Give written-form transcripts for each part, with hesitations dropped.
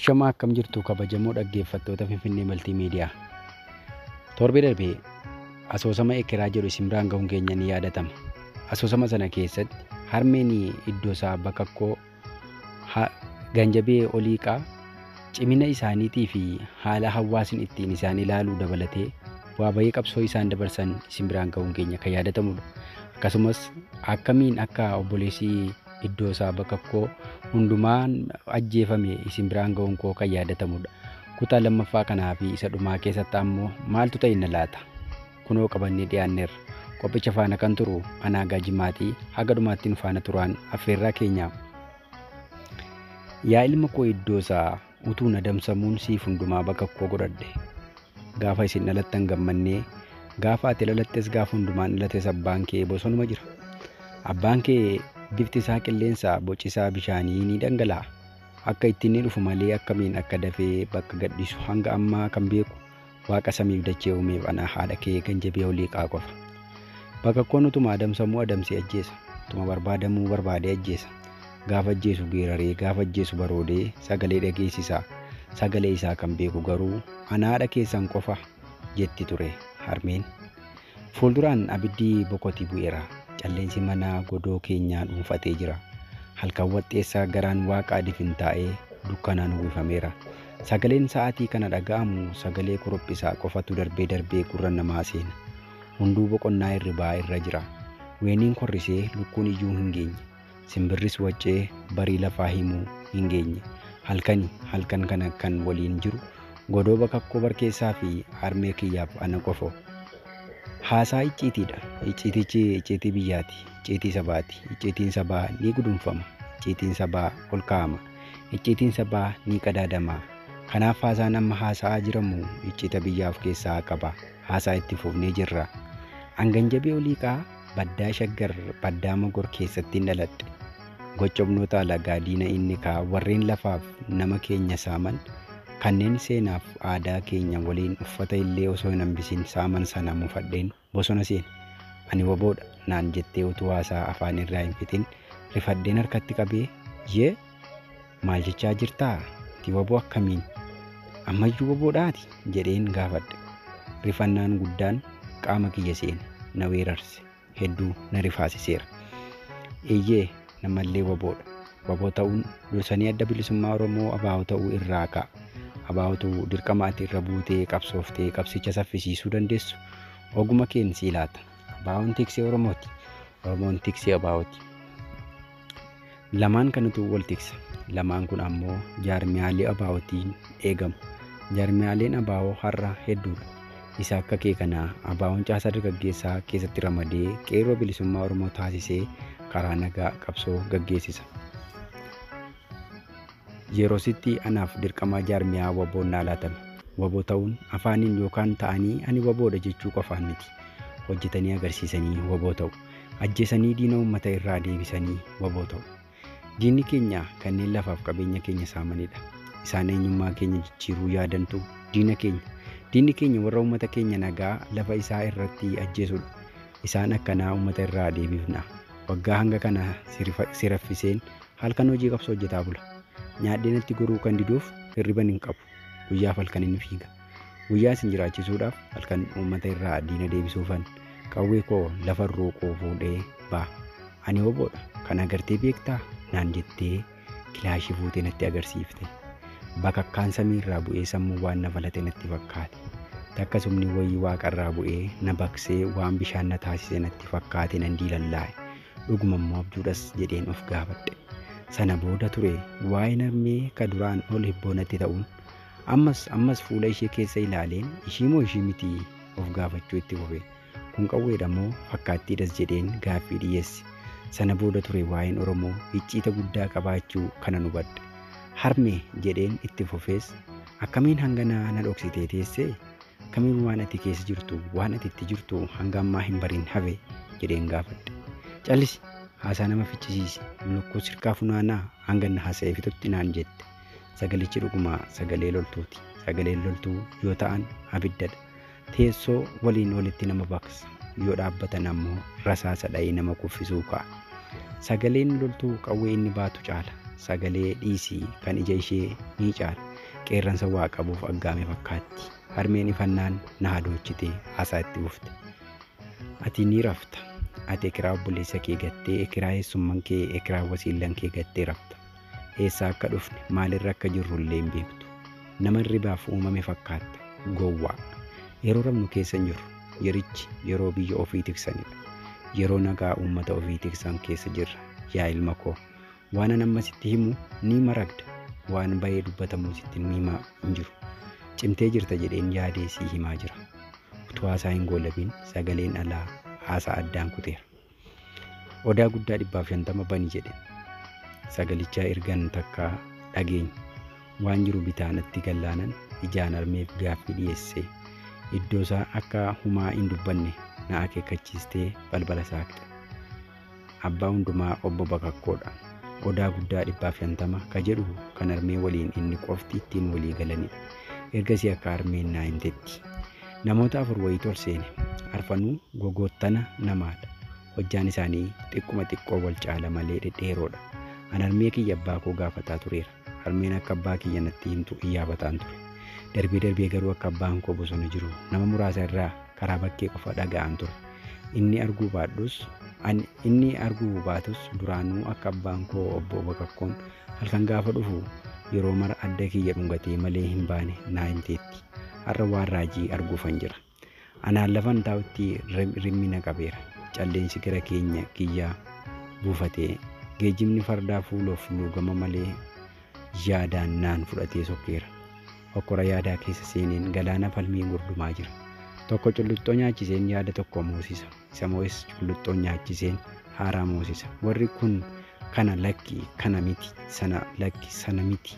Ashamaa akkam jirtu kabajamoo dhaggeeffattoota Finfinnee Maltiimiidiyaa. Torbee darbee asoosama Ekeraa jedhu isin biraan gahuun keenya ni yaadatama. Asoosama sana keessatti harmeen iddoo isaa bakakkoo ganjabee oliiqaa cimina isaaniitii fi haala hawaasni ittiin isaan ilaaluu dabalatee bu'aa bahii qabsoo isaan dabarsan isin biraan gahuun keenya kan yaadatamudha. Akkasumas akkamiin akka obboleessi iddoo isaa bakakkoo hundumaan ajjeefame isin biraan gahuun koo kan yaadatamudha. Kutaa lammaffaa kanaa fi isa dhumaa keessatti ammoo maaltu ta'e laata? Kunoo qabannee dhiyaanneerra. Qophicha faana kan turu Anaagaa Jimaatii haga dhumaatti nu faana turaan affeerraa keenya. Yaa ilma koo iddoo isaa utuun adamsamuun siif hundumaa bakakkoo godhadhe. Gaafa isin dhalattan gammannee gaafa ati dhalattes gaafa hundumaan dhalates abbaan kee bosonuma jira. Abbaan kee bifti isaa qilleensa boci isaa bishaanii ni dhangala'a. Akka ittiin ni dhufu malee akkamiin akka dafee bakka gadhiisu hanga ammaa kan beeku waaqa samiif dachee uumeef ana haadha kee ganjabee oliiqaa qofa. Bakakkoon utuma adamsamuu adamsee ajjeesa. Utuma barbaadamuu barbaadee ajjeesa. Gaafa ajjeesu geeraree gaafa ajjeesu baroodee sagalee dhageessisa. Sagalee isaa kan beeku garuu ana haadha keessan qofa jetti ture harmeen. Fuulduraan abiddi bokotii bu'eera. Calleensi mana godoo keenyaa dhuunfatee jira. Halkan waxxeessaa garaan waaqaa difin taa'ee dukkanaan uwwifameera. Sagaleen sa'aatii kana dhaga'amu sagalee korophisaa qofatu darbee darbee gurra namaa seena. Hunduu boqonnaa hirribaa irra jira. Weeniin korrisee lukkuun iyyuu hin geenye. Simbirris waccee barii lafaa himuu hin geenye. Halkani halkan kana kan waliin jiru godoo bakakkoo barkeessaa fi harmee kiyyaaf ana qofo. Haasaa icciitiidha. Icciitichi icciitii biyyaati. Icciitii sabaati. Icciitiin sabaa ni gudunfama. Icciitiin sabaa ol kaa'ama. Icciitiin sabaa ni qadaadama. Kanaaf haasaan amma haasa'aa jiramu icciita biyyaa of keessaa qaba. Haasaa itti fufnee jirra. Anganjabee oliiqaa baddaa shaggar baddaa mogor keessatti hin dhaladhe. Gocha alagaa diina inni kaa warreen lafaaf nama keenya saaman kanneen seenaaf aadaa keenya waliin uffata illee osoo hin hambisin saaman sana mufadheen bosona seene. Ani waboodha naan jettee utuu haasaa afaan irraa hin fixin rifadheen harkatti qabee yee maal jechaa jirtaa? Ati waboo akkamiin? Ammayyuu waboodhaati jedheen gaafadhe. Rifannaan guddaan qaama kiyya seene na weerarse hedduu na rifaasiseera. Eeyyee namallee waboodha. Waboo ta'uun dursanii adda bilisummaa Oromoo abaa'oo ta'uu irraa ka'a. Abaa'otu dirqama ati irra buutee qabsooftee qabsicha saffisiisuu dandeessu oguma keen sii laata. Abaa'oon tiksee Oromooti. Oromoon tiksee abaa'ooti. Lamaan kanatu wal tiksa. Lamaan kun ammoo jaarmiyaalee abaa'otiin eegamu. Jaarmiyaaleen abaa'oo har'a hedduudha. Isa akka kee kanaa abaa'oon caasaa dargaggeessaa keessatti ramadee qeerroo bilisummaa Oromoo taasisee karaa nagaa qabsoo gaggeessisa. Yeroositti anaaf dirqama jaarmiyaa waboon naa laatame. Waboo ta'uun afaaniin yookaan ta'anii ani waboodha jechuu qofaan miti. Hojjetanii agarsiisanii waboo ta'u. Ajjeesanii diina uummata irraa deebisanii waboo ta'u. Diinni keenya kanneen lafaaf qabeenya keenya saamanidha. Isaan eenyummaa keenya jijjiiruu yaadantu diina keenya. Diinni keenya warra uummata keenya nagaa lafa isaa irratti ajjeesudha. Isaan akkanaa uummata irraa deebifna. Waggaa hanga kana si raffiseen halkan hojii qabsoo hojjetaa bula. Nyaadhee natti goruu kan diduuf hirriban hin qabu. Guyyaaf halkan inni fiiga. Guyyaa isin jiraachisuudhaaf halkan uummata irraa diina deebisuufan qawwee koo lafa ruuquu fuudhee ba'a. Ani waboodha. Kan agartee beektaa? Naan jettee kilaashii fuutee natti agarsiifte. Bakakkaan samiirraa bu'ee sammuu waan na falate natti fakkaate. Takka sumni wayii waaqarraa bu'ee na baqsee waan bishaan na taasise natti fakkaate nan diilallaa'e. Dhuguma immoo abjuudhas jedheen of gaafadhe. Sana booda ture waa'ee narmee ka duraan ol hibboo natti ta'uun ammas ammas fuula ishee keessa ilaaleen ishii moo ishii miti of gaafachuu itti fufe. Kun qawweedha moo fakkaattiidhas jedheen gaaffii dhiyeesse. Sana booda ture waa'een Oromoo icciita guddaa qabaachuu kanan hubadhe. Harmee jedheen itti fufees akkamiin hanganaa na dhoksitee teessee? Akkamiin waan ati keessa jirtu waan ati itti jirtu hanga ammaa hin barin hafe jedheen gaafadhe. Callisi haasaa nama fichisiisi lukkuu sirkaa funaanaa hanga na haasa'ee fixutti naan jette. Sagalichi dhuguma sagalee loltuuti. Sagaleen loltuu yoo ta'an abiddadha. Teessoo waliin walitti nama baqsa. Yoo dhaabbatan ammoo rasaasa dha'ee nama kuffisuu ka'a. Sagaleen loltuu qawwee inni baatu caala. Sagalee dhiisii kan ija ishee ni caala. Qeerransa waa qabuuf aggaame fakkaatti. Harmeen ifannaan na hadoochitee haasaa itti fufte. Ati ni rafta. Ati ekiraa obboleessa kee gattee, ekiraa eessumman kee, ekiraa wasiillan kee gattee rafta. Eessaa akka dhufne, maalirra akka jirru illee hin beektu. Nama hirribaaf uumame fakkaatta. Gowwaa. Yeroo rafnu keessa hin jirru. Yerichi yeroo biyya ofii tiksanidha. Yeroo nagaa uummata ofii tiksan keessa jirra. Yaa ilma koo, waan an amma sitti himu ni maragda. Waan bahee dubbatamu sitti himaa hin jiru. Cimtee jirta jedheen yaadee sii himaa jira. Utuu haasaa hin goolabiin sagaleen alaa haasaa addaan kuteera. Odaa guddaa 150 bani jedhe. Sagalichaa ergan takkaa dhageenye. Waan jiru bitaanatti gallaanan ijaan harmeef gaaffii dhiyeessee iddoo isaa akka humaa hin dubbanne na akeekkachiistee balbala saaqxe. Abbaa hundumaa obbo Bakakkoodha. Odaa guddaa 150 ka jedhu kan harmee waliin inni qofti ittiin walii galanidha. Ergasii akka harmeen naa himtetti. Namoota afur wayii ol seene. Arfanuu gogoottana namaadha. Hojjaan isaanii xiqquma xiqqoo wal caala malee dhedheeroodha. An harmee kiyya abbaa koo gaafataa tureera. Harmeen akka abbaa kiyya natti himtu iyyaafataan ture. Darbee darbee garuu akka abbaan koo bosona jiru nama muraasa irraa karaa bakkee qofa dhaga'an ture. Inni arguu baadhus inni arguu baatus duraanuu akka abbaan koo obbo Bakakkoon halkan gaafa dhufu yeroo mara adda kiyya dhungatee malee hin baane naa himteetti. Har'a waan raajii arguufan jira. Anaan lafan taa'utti rimmi na qabeera. Calleensi gara keenya kiyyaa buufatee geejjibni fardaa fuuloof luugama malee yaadaan naan fudhatee sokkeera. Hokkora yaadaa keessa seeneen galaana falmii gurdumaa jira. Tokko culluxxoo nyaachiseen yaada tokko moosisa. Isa moo'es culluxxoo nyaachiseen haaraa moosisa. Warri kun kana lakki kana miti sana lakki sana miti.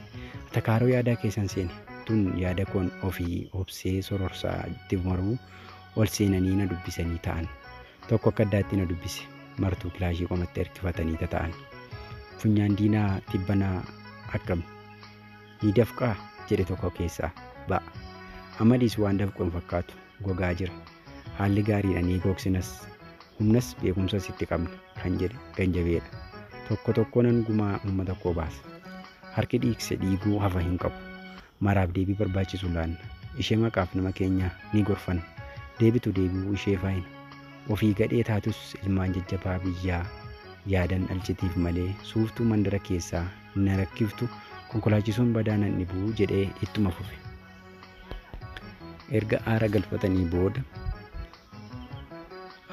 Atakaaroo yaadaa keessan seene. Tun yaada koon ofii obsee sororsaa itti maruu ol seenanii na dubbisanii ta'an. Tokko akka addaatti na dubbise. Martuu kilaashii qomatti harkifatanii tata'an. Funyaan diinaa tibbanaa akkam? Ni dafqaa? Jedhe tokko keessaa ba'a. Amadiis waan dafqu hin fakkaatu. Gogaa jira. Haalli gaariidha ni gogsinas. Humnas beekumsas itti qabna kan jedhe ganjabeedha. Tokko tokko nan gumaa uummata koo baasa. Harki dhiigse dhiiguu hafa hin qabu. Maraaf deebii barbaachisu laanna. Ishee maqaaf nama keenyaa ni gorfanna. Deebitu deebi'uu ishee faayina. Ofii gadhee taatus ilmaan jajjabaa biyyaa yaadan dhalchitiif malee suuftuu mandara keessaa na rakkiftu konkolaachisuun badaa nan dhibuu jedhee ittuma fufe. Erga aara galfatanii booda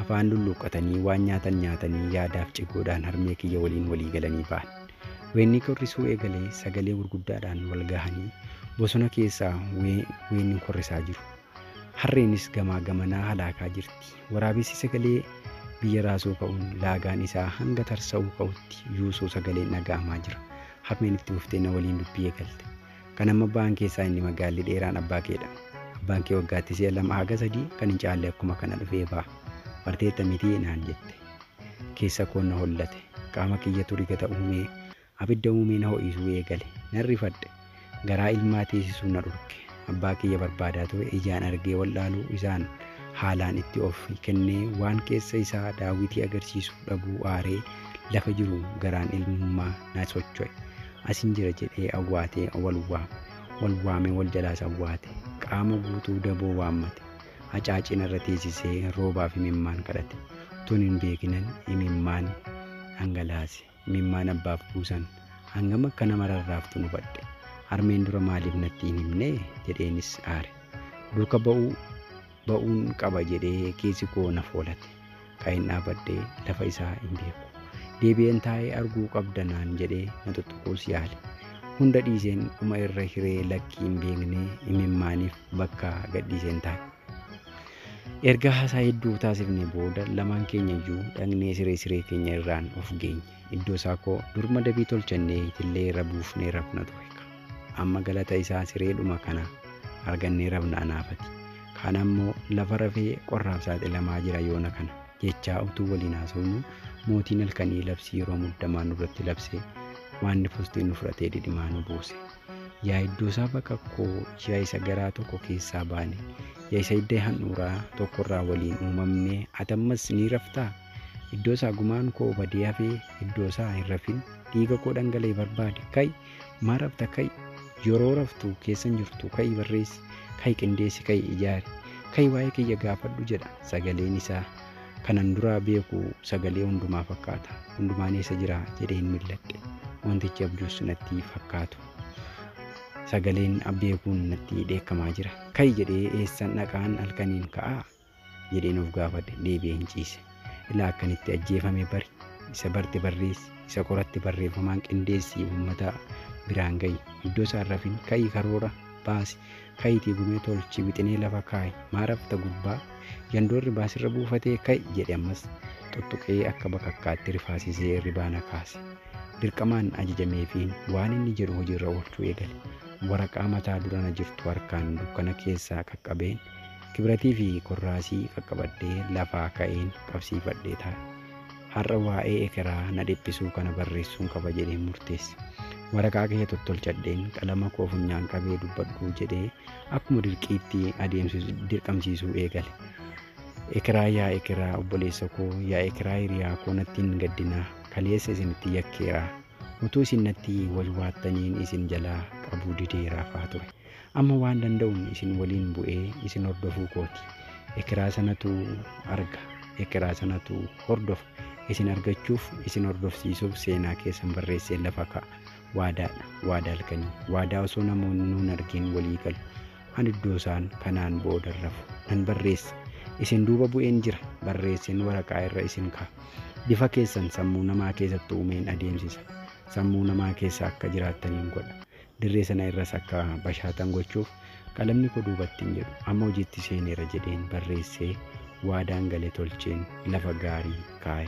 afaan lulluuqqatanii waan nyaatan nyaatanii yaadaaf cigoodhaan harmee kiyya waliin walii galanii ba'an. Weenni korrisuu eegalee sagalee gurguddaadhaan wal gahanii bosona keessaa weenni korrisaa jiru. Harreenis gamaa gamanaa halaakaa jirti. Waraabessi sagalee biyya raasuu ka'uun laagaan isaa hanga tarsa'uu ka'utti yuusuu sagaleen dhaga'amaa jira. Harmeen itti fuftee na waliin dubbii eegalte. Kan amma ba'an keessaa inni magaalli dheeraan abbaa keedha. Abbaan kee waggaatti si'a 2 haga 3 kan hin caalle akkuma kana dhufee ba'a. Barteetta mitii naan jette. Keessa koo na hollate. Qaama kiyyatu rigata uumee abidda uumee na ho'isuu eegale. Nan rifadhe. Garaa ilmaa teessisuu na dhorke. Abbaa kiyya barbaadaa ture ijaan argee wallaaluu isaan haalaan itti of kennee waan keessa isaa daawwitii agarsiisu dhabuu aaree lafa jiru garaan ilmummaa na socho'e. Asin jira jedhee awwaatee wal waamee wal jalaas awwaate. Qaama guutuu daboo waammate. Hacaacina irra teessisee roobaaf imimmaan kadhate. Tun hin beekinan imimmaan dhangalaase. Imimmaan abbaaf buusan hangam akka nama rarraaftu nu badhe. Harmeen dura maaliif natti hin himne jedheenis aare. Duuka ba'uun qaba jedhee keessi koo na foolate. Ka'een dhaabadhee lafa isaa hin beeku. Deebi'een taa'ee arguu qabda naan jedhee na tuttuquus yaale. Hunda dhiiseen dhuma irra hiree lakkii hin beeknee imimmaaniif bakka gadhiiseen taa'e. Erga haasaa hedduu taasifne booda lamaan keenya iyyuu dhaqnee siree siree keenya irraan of geenye. Iddoo isaa koo durma dabii tolchannee itillee irra buufnee rafna ture. Amma galata isaa sireedhuma kana argannee rafna anaafati. Kaan ammoo lafa rafee qorraaf saaxilamaa jira yoona kana jechaa utuu waliin haasofnu mootiin halkanii labsii yeroo muddamaa nurratti labsee waan fustiin nu fudhatee dhidhimaa nu buuse. Yaa iddoo isaa bakka koo yaa isa garaa tokko keessaa baane yaa isa hidda handhuuraa tokkorraa waliin uumamne ati ammas ni raftaa? Iddoo isaa gumaan koo badee hafee iddoo isaa hin rafin dhiiga koo dhangala'ee barbaade ka'i maa rafta ka'i. Yeroo raftu keessan jirtu ka'i barreessi, ka'i qindeessi, ka'i ijaari, ka'i waa'ee kiyya gaafadhu jedha sagaleen isaa. Kanan duraa beeku sagalee hundumaa fakkaata. Hundumaan eessa jira jedheen mil'adhe. Wantichi abjuus natti fakkaatu. Sagaleen beekuun natti dheekkamaa jira. Ka'i jedhee eessan dhaqaan halkaniin ka'aa jedheen of gaafadhe deebi'een ciise. Ilaa akkanitti ajjeefame bari. Isa barte barreessi, isa qoratte barreeffamaan qindeessi uummata biraan ga'i. Iddoo isaan rafin ka'i karoora baasi, ka'iitii gumee tolchi wixinee lafa kaa'i, maa rafta gubbaa, yandoorri baasirra buufatee ka'i jedhe ammas tuttuqee akka bakakkaatti rifaasisee hirribaa na kaase. Dirqamaan ajajameefiin waan inni jedhu hojiirra oolchuu eegale. Waraqaa mataa dura na jirtu harkaan dukkana keessaa qaqqabeen kibratii fi korraasii qaqqabadhee lafaa ka'een qabsiifadhee taa'e. Har'a waa'ee ekeraa na dhiphisuu kana barreessuun qaba jedheen murteesse. Waraqaa kiyya tottolchadheen qalama koo funyaan qabee dubbadhu jedhee akkuma dirqiitti adeemsisu dirqamsiisuu eegale. Ekeraa yaa ekeraa obboleessa koo yaa ekeraa hiriyaa koo natti hin gaddinaa kaleessa isinitti yakkeeraa utuu isin natti wawwaattaniin isin jalaa qabuu dideeraa faa ture. Amma waan danda'uun isin waliin bu'ee isin hordofuu kooti. Ekeraa sanatu arga. Ekeraa sanatu hordofa. Isin argachuuf isin hordofsiisuuf seenaa keessan barreessee lafa kaa'a. Waadaadha. Waadaa halkanii. Waadaa osoo namoonni nuun argin walii galu. Ani iddoo isaan kanaan booda rafu. Nan barreessa. Isin duuba bu'een jira. Barreesseen waraqaa irra isin kaa'a. Bifa keessan sammuu namaa keessatti uumeen adeemsisa. Sammuu namaa keessa akka jiraattaniin godha. Dirree sana irras akka bashaatan gochuuf qalamni koo duubatti hin jedhu. Amma hojiitti seeneera jedheen barreessee waadaan gale tolcheen lafa gaarii kaa'e.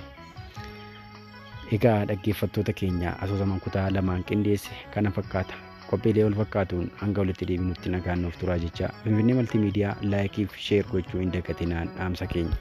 Egaa dhaggeeffattoota keenya asoosama kutaa lamaan qindeesse kana fakkaata. Qophiilee wal fakkaatuun hanga walitti deebinutti nagaan nuuf turaa jecha Finfinnee Maltiimiidiyaa like fi share gochuu hin dagatinaan dhaamsa keenya.